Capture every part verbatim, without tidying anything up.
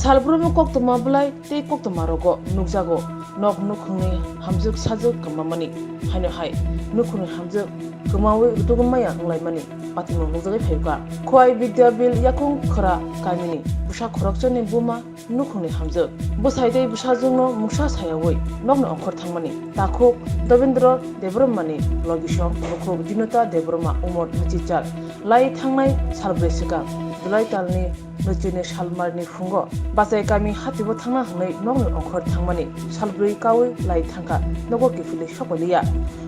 Salbrum koktwma bwlai tei koktwma rogo nukjago nok nukhungni hamjwk sajwk kwmamani, haino hai nukhungni hamjwk kwmawi rutugwi maya wnglaimani patimung nukjagwi phaikha. Khowai Bidya Bill yakung Khwra kamini bwsa khoroksani buma nukhungni hamjwk. Bwsai tei bwsajwkno mungsa sayawi nokni ongkhor thangmani. Takhuk Dobindra Debbarmani logisong bukhuk Dinota Debbarma umor nwichichar lai thangnai salbrwi swkang July talni nwichini salmarni phungo Bachai kami hatibo thangna hwnwi nokni ongkhor thangmani salbrwi kaui lai thangkha, nogo kiphilwi sokoliya.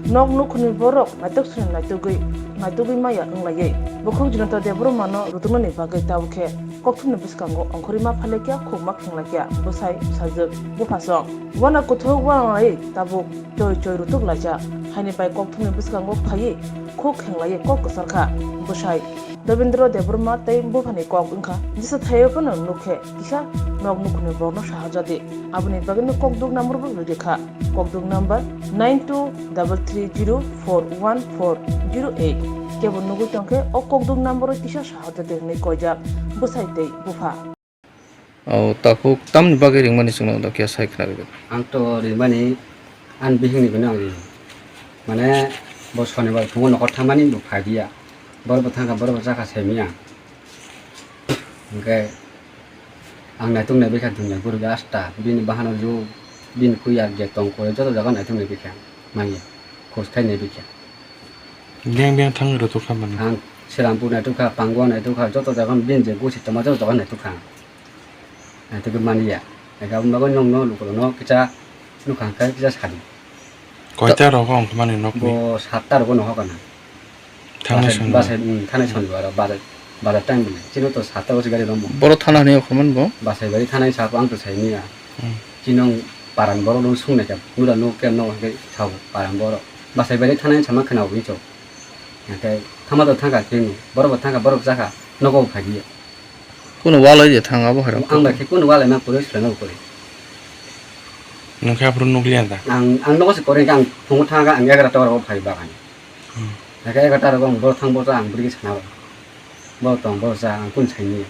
Nok nukhungni borok naitok soni naitugwi, naitugwi maya wnglaiwi bukhuk Dinota Debbarmano rutuknani bagwi tabukhe kokthumni bwskango ongkhorwi ma phalekya, khuk ma khenglakya bwsai bwsajwk buphasong. Wana kuthuk wanai tabuk choi choi rutuk laijak, haini bai kokthumni bwskango phaiwi khuk khenglaiwi kok kwcharkha bwsai. Dobindra Debbarma tei buphani kok wngkha jesa thaio phano nukhe kisa nok nukhungni borokno saharjadi. Aboni bagwino kokduk number bo rwrwkha, kokduk number nine two double three zero four one four zero eight. Kebo nugwi tongkhe o kokduk number o kisa saharjadi hwnwi koijak bwsai tei bupha. O takhuk tamni bagwi ringmani chwngno da khe sai khna rwdi. Ang to ringmani ani bihikni bini ang ringo. Mane bo sonibar phungo nokol thangmani bo phaidiya. Borok bo thangkha, borok bo chakha saimanya. Hwnkhe ang naitok nai bikha dunya gurui asta bini bahano ju bini kuya je tong kore joto jaga naitok nai bikha manya khos khai nai bikha. Beng beng thang rwtokha mani. Ang Serampur naitok kha, Pangua naitok kha, joto jaga bini je gosi tongma joto jaga naitok kha. Naitugwi manya. Ega wngmagwi nwngno lukurokno kisa nukha hwnkhe kisa sadi. Koita rogo wngkha mani nokni? Bo satta rogo nohor kana. Thangnai Bachai, songbo. Bachai, hmm, thangnai songbo aro bachai, bachai time bini. Chini to satta rogo se gari rombo. Boro thana hwnwi wngkha mani bo? Bachai bari thanai sabo ang to saimanya. Hmm. Chini wng paran borok no sungnaikha. Nura no kem no hwnkhe sao paran borok. Bachai bari thanai sama khwna wi chok. Hwnkhe thama to thangkha chini. Borok bo thangkha, borok chakha. Nogo bo phaidiya. Kuno walai je thang abo hai rok. Ang bai khe kuno walai ma kwrwi swlai ma kwrwi. Nwng khe aphuru nukliya da? Ang, ang nogo se kwrwi khe ang phungo thang khe ang egarota oro phai bagani. Hmm. Hakhe egarota oro ang bo thang bo cha ang bwrwi sana ba. Bo tong bo cha ang kun saini.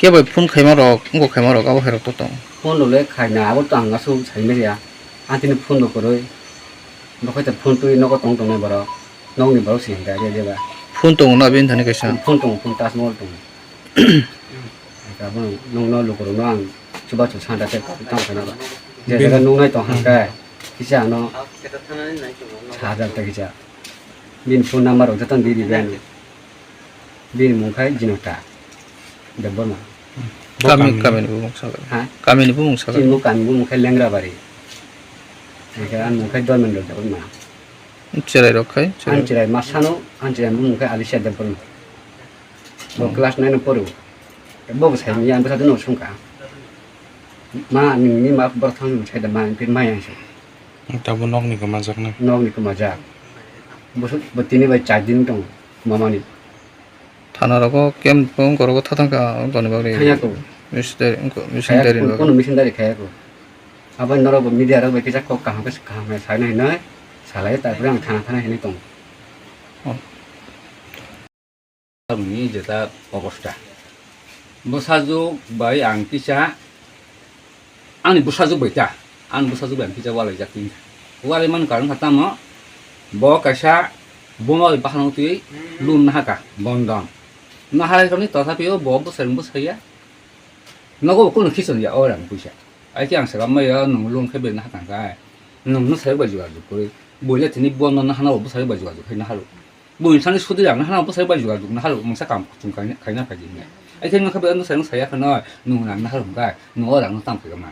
Khe bai phone khaima rok, wngkok khaima rok abo hai rok to tong. Phone rok le khaina abo to ang aswk saimanya. Ang tini phone bo kwrwi. Bo khaita phone twi nogo tong tongnai borok. Nokni borok se hwnkha re de ba. Phone tongo na bini thani kaisa? Phone tongo, phone touch mobile tongo. Abo nokno lukurokno ang chubachu santa tei tong khaina ba. Je jaga nuknai tong hwnkhe kisa ano sajak ta kisa. Bini phone number rok jotono di ribai ano. Bini mung khai Jinota Debbarma. Kami, kami ni bumung saga. Ha? Kami ni bumung saga. Chini kami bumung khai Lengrabari. Hwnkhe ang mung khai Dharmendra Debbarma. Cherai rok khai, ang cherai. Cherai masano, ang cherai bumung khai Alicia Debbarma. Bo class nine o poro. Bo bo sai ni ang bwsa no sungka. Ma ni ni ma bor thang sai da ma pin ma yang sai. Tabo nok ni kwmajak na. Nok ni kwmajak. Bo su, bo tini bai char din tong mama ni. Thana rogo kem wngkha rogo thathang kha wngkha ni bagwi. Thangya ko. Missionary wngkha, missionary ni bagwi. Kono missionary khaya ko. Abo norok bo media rok bai kisa kok kaham khe kaham khe sai nai hinoi salai, tarpore ang thana thana hinoi tongo. Oh. Tamni jeta obosta. Bwsajwk bai ang kisa, ani bwsajwk bai ta, ani bwsajwk bai ang kisa walaijak tini. Walai man karon kha tamo, bo kaisa buma bai bahan twi lum nahaka, bondon. Nahai rokni tothapi o bo bwsai bwsaiya. Nogo bo kunu khichon ya o rang puisa. Ai khe ang saka maya nwng lum khe bai naha tang kai. Nwng no sai bai jogajog koi. Boile tini bo no naha no bo sai bai jogajog khai naha ro. Bo insani sudi rang naha no bo sai bai jogajog naha ro. Mungsa kam chung khai na khai di. Ai khe nwng khe bai no sai no saya khano nwng rang naha ro kai. Nwng o rang no tam khai ma.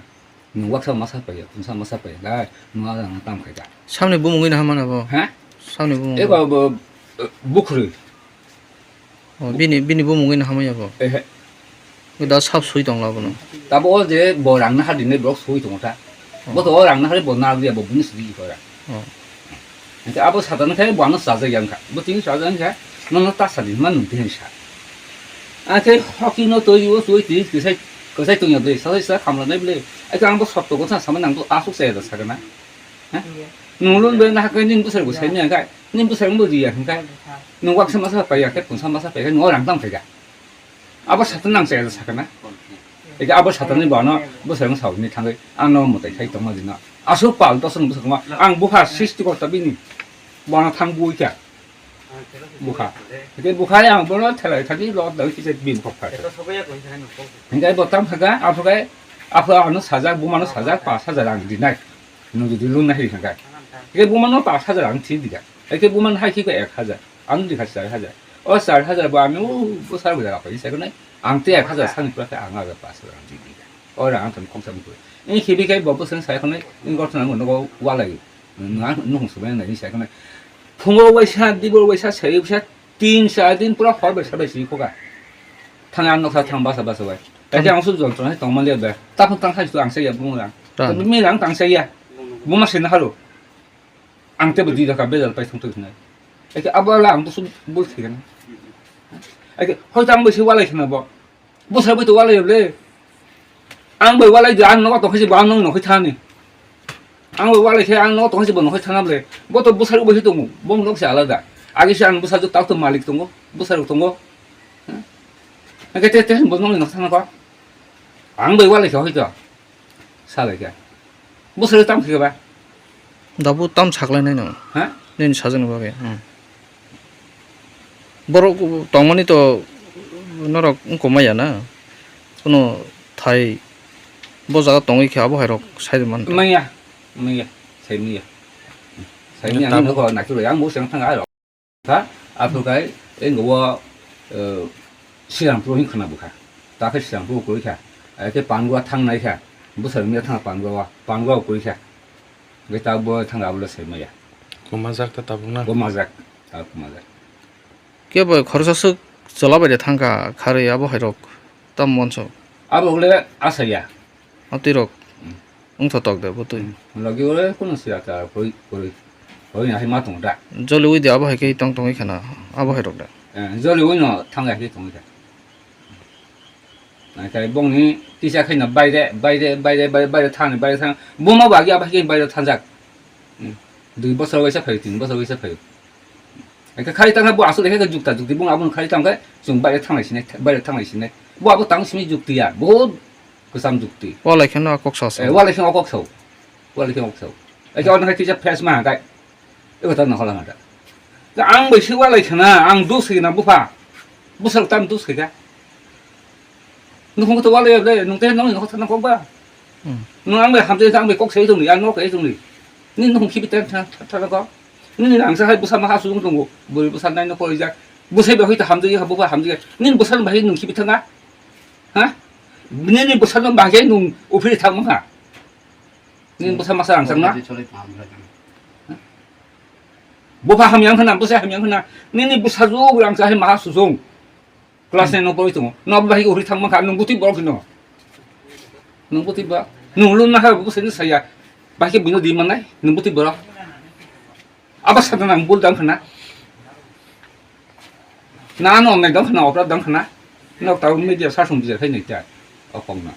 Nwng waksa masa pai ya, kunsa masa pai ya kai. Nwng o rang no tam khai da. Samni bumung wi naha mana bo? Ha? Samni bumung. E ba bo, eh, bukhri. Oh, bini, bini bumungwi no hamya bo? Ehe. Da sab sui tong la bono. Tabo o je bo rang na hadi ne borok sui tongo ta. Oh. Bo to o rang na hadi bo na dia bo bini sidi ko ra. Oh. Ente abo satan khe bo ano sajak yang kha. Bo tini sajak yang kha. No no ta sadi ma nung tin sa. Ate hoki no to yo sui ti kisai kisai tong ya de sa sa khamla nai ble. Ate ang bo sot to ko sa sama nang to asuk sa ya da sa kana. Ha? Iya. Nung lun be na kai ning busar busai ni ang kai. Ning bwsai wngbo riya hwnkhe, nwng waksa masa pai ya khe, pungsa masa pai khe, nwng o rang tang phaikha. Abo satung nang chaya sakha na? Eke abo satani bano bwsarang sauni thangwi ano mwtai khai tongma dina. Asuk pal to song bwsarang ang bukha sixty kota bini. Bana thang bui kha. Bukha. Eke bukha ang bono thelai thani lo dai kisa bi bukha kha. Hingkai bo tam kha ga, aphuru kai, aphuru ano sajak, bumano sajak, pas hajar ang dinai. Nung jodi lun na hiri kha ga. Eke bumano pas hajar ang thi diga. Eke bumano hai khi ko ek hajar. Ang di kha char hajar. O char hajar bo ami u bwsarang bwsarang apa isa ko nai. Ang te ek hajar sani pura kha ang aga pas hajar ang di diga. O rang ang tam kok sam ko. Ini khibi kai bo bwsarang sai ko nai. Ini gor thang no go walai. Nang nuhung subai nai sai ko nai. Phungo waisa, dibor waisa, sai waisa, tin char din pura hor bai sabai si khoga. Thang ang noksa thang basa basa bai. Kaisa ang su jon tong hai tong mali bai. Ta phang tang hai su ang sai ya bung rang. Tang. Mi rang tang sai ya. Bung ma sai na haro. Ang te budi da ka bedal pai thong thong nai. Eke abo la ang to su bul thik na. Eke hoi tang bai si walai khna bo. Bwsarok bai to walai le. Ang bai walai di ang nogo tongkhe se bo ang nong nokhe thani. Ang bai walai khe ang nogo tongkhe se bo nokhe thana le. Bo to bwsarok bai tongo. Bo nok se alada. Agi se ang bwsarok tak to malik tongo. Bwsarok tongo. Hake te te bo nong nok thana ko. Ang bai walai khe hoi to. Salai khe. Bwsarok tam khe ba. Dabu tam saklainai no. Ha? Nini sajani bagwi. Hmm. Borok tongmani to norok wngkoma ya na. Kuno thai bo jaga tongwi khe abo hai rok sai man. Maya. Maya. Sai maya. Sai maya. Ang nokho naikhe bai ang bo seng thang ai rok. Kha, aphuru kai, eh, ngo, eh, Srirampur hin khwna bwkha. Ta khe Srirampur kwrwi kha. Ai khe Pangua thang nai kha. Bwsarok mia thang Pangua, Pangua kwrwi kha. Hwnkhe ta bo thang abo le sai maya. Kumajak ta tabuk na? Kumajak, ta kumajak. Kebo khoroksa swk chwla bai de thang kha, kharwi abo hai rok. Tam monso. Abo le asaya. Atwi rok. Hmm. Wngthotok de bwtwi. Hmm. Logi ore kuno sira ta koi, koi, koi na hai ma tongo da. Joli ui de abo hai khe tong tongwi khana. Abo hai rok da. Eh, joli ui no thang hai khe tongwi kha. Nai kai bongni kisa khaina baire, baire, baire, baire, baire thani, baire thang. Buma bagi abo hai khe baire thangjak. Hmm. Dui bosor waisa phaio, tin bosor waisa phaio. Eke khari tangkha bo aswk lekha khe jukta jukti bung aboni khari tangkha chwng baire thanglai sinai, baire thanglai sinai. Bo abo tang simi jukti ya, bo kwcham jukti. Walai kheno kok sa sa. Eh, walai kheno kok sao. Walai kheno kok sao. Eke ono hai kisa face ma kai. Eko ta nohola ngata. Ta ang bai si walai khana, ang dus khina bupha. Bosor tam dus khika. Nukhung to walai le, nung te nong nokha thana kok ba. Hmm. Nung ang bai hamjai ang bai kok sai tongni, ang nok sai tongni. Ni nukhung khibi tan thana kok. Nini nangsa hai bwsa maha sujung tongo. Bwrwi bwsa naino porijak. Bwsai bai hoi ta hamjagwi ha, bwba hamjagwi. Nini bwsa bai nung khibi thanga? Ha? Nini bwsa no bahai nung uphiri thang maha. Nini bwsa masa rangchak na? Bwba hamya wngkha na, bwsai hamya wngkha na? Nini bwsa jug rangchak hai maha sujung. Class nine no pori tongo. No bahai uphiri thang maha, nung bwtwi borok hino. Nung bwtwi ba. Nung lun maha bwsai no saya. Bahai bino di manai, nung bwtwi borok. Abo sadana ang bul dang khana. Na ano ongnai dang khana, opra dang khana. Nok tau media sasong bijar khai nai ta. Okong na.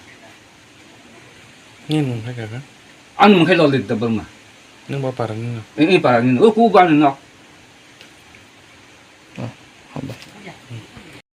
Ni mung khai kaka? Ang mung khai Lolit Debbarma. Nung ba para ni no? Ini para ni no. O ku ba ni no.